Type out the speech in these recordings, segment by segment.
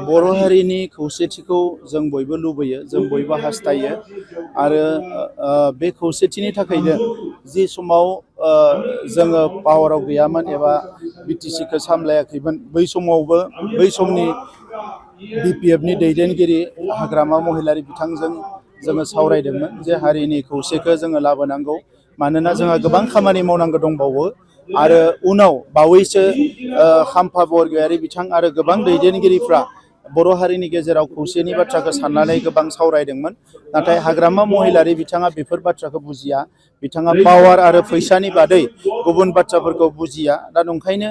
बर' हारिनि खौसेथिखौ जों बयबो लुबैयो, जों बयबो हास्थायो आरो बे खौसेथिनि थाखायनो जि समाव जोङो पावाराव गैयामोन एबा बिटिसिखौ सामलायाखैमोन बै समावबो बै समनि बिपिएफनि दैदेनगिरि हाग्रामा महिलारि बिथांजों जोङो सावरायदोंमोन जे हारिनि खौसेखौ जोङो लाबोनांगौ, मानोना जोंहा गोबां खामानि मावनांगौ दंबावो आरो उनाव बावैसो खाम्फा बरगयारि बिथां आरो गोबां दैदेनगिरिफ्रा बर' हारिनि गेजेराव खौसेनि बाथ्राखौ साननानै गोबां सावरायदोंमोन। नाथाय हाग्रामा महिलारि बिथाङा बेफोर बाथ्राखौ बुजिया, बिथाङा पावार आरो फैसानि बादै गुबुन बाथ्राफोरखौ बुजिया। दा नंखायनो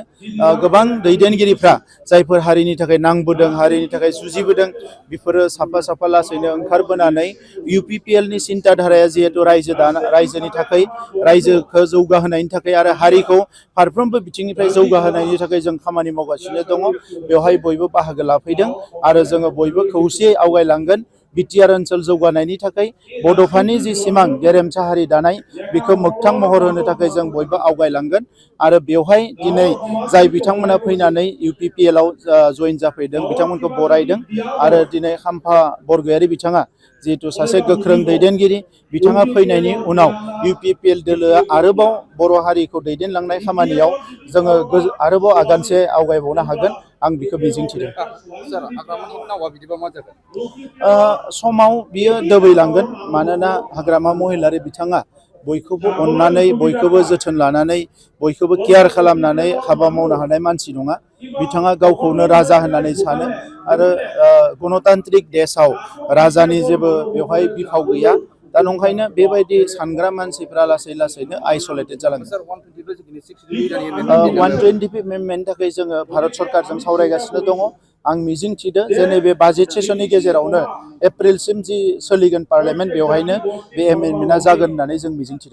गोबां दैदेनगिरिफ्रा जायफोर हारिनि थाखाय नांबोदों, हारिनि थाखाय जुजिबोदों, बेफोरो साफा साफा लासैनो ओंखारबोनानै इउपिपिएलनि सिन्ताधाराया जिहेतु रायजोनि थाखाय, रायजोखौ जौगाहोनायनि थाखाय आरो हारिखौ फारफ्रोमबो बिथिंनिफ्राय जौगाहोनायनि थाखाय जों खामानि मावगासिनो दङ। बेवहाय बयबो बाहागो लाफैदों आरो जोङो बयबो खौसेयै आवगायलांगोन। बिटिआर ओनसोल जौगानायनि थाखाय बड'फानि जि सिमां गेरेमसा हारि दानाय बेखौ मोगथां महर होनो थाखाय जों बयबो आवगायलांगोन। आरो बेवहाय दिनै जाय बिथांमोना फैनानै इउपिपिएलआव जयेन जाफैदों बिथांमोनखौ बरायदों आरो दिनै खाम्फा बरगयारि बिथाङा जिहेतु सासे गोख्रों दैदेनगिरि, बिथाङा फैनायनि उनाव इउपिपिएल दोलोआ आरोबाव बर' हारिखौ दैदेनलांनाय खामानियाव जोङो आरोबाव आगानसे आवगायबावनो हागोन, आं बेखौ मिजिंथिदों। समाव बियो दोबैलांगोन, मानोना हाग्रामा महिलारि बिथाङा बयखौबो अननानै, बयखौबो जोथोन लानानै, बयखौबो केयार खालामनानै हाबा मावनो हानाय मानसि नङा। बिथाङा गावखौनो राजा होननानै सानो आरो गणतान्त्रिक देशआव राजानि जेबो बेवहाय बिफाव गैया। दा नंखायनो बेबायदि सानग्रा मानसिफ्रा लासै लासैनो आइसलेटेड जालांगोन। 125 मेममेन्टनि थाखाय जोङो भारत सरकारजों सावरायगासिनो दङ। आं मिजिंथिदो जे नैबे बाजेट सेसननि गेजेरावनो एप्रिलसिम जि सोलिगोन पार्लियामेन्ट, बेवहायनो बे एमेन्डमेन्टआ जागोन होननानै जों मिजिंथिदों।